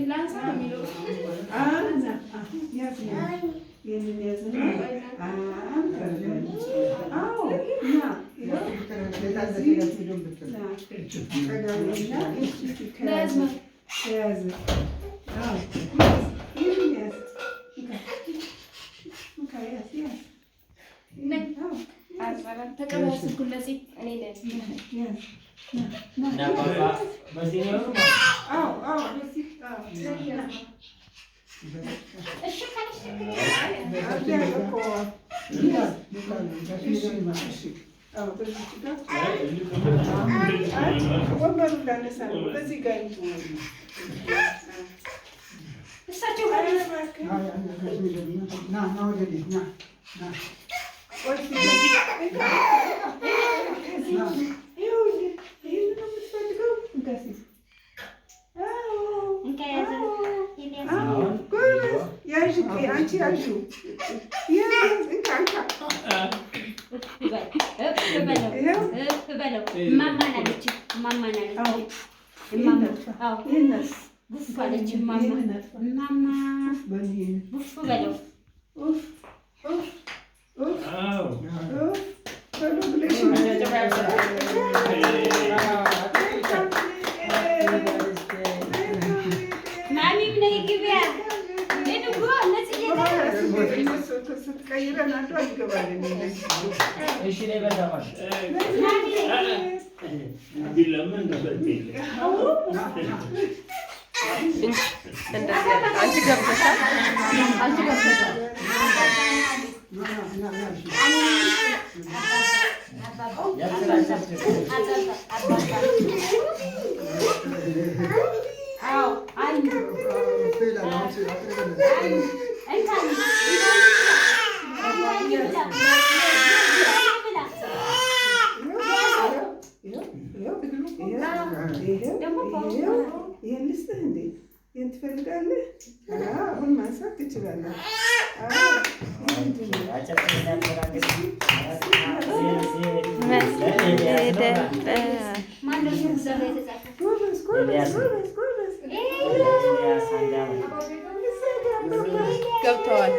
ላንሳ ነው የሚለው። ይህንን ያዝና አም ታደርጋለህ። አዎ ና ጠጋና ከያዘ ከያዘ አዎ ይህንን ያዝ እንካ ያዝ ያዝ ተቀበል ስልኩን ነፂ። ያዝ አዎ አዎ በዚህ አዎ ወንበሩ እንዳነሳ ነው። በዚህ ጋር እሳቸው ይህን ነው የምትፈልገው? ያዥ አንቺ ያዥው እንካ እንካ ስትቀይረን አንዷ ይገባል። አንቺ ገብተሻል። አንቺ ገብተሻል። ይህን ልስጥህ እንዴ? ይህን ትፈልጋለህ? አሁን ማንሳት ትችላለህ። ጎበዝ ጎበዝ ጎበዝ ጎበዝ ገብተዋል።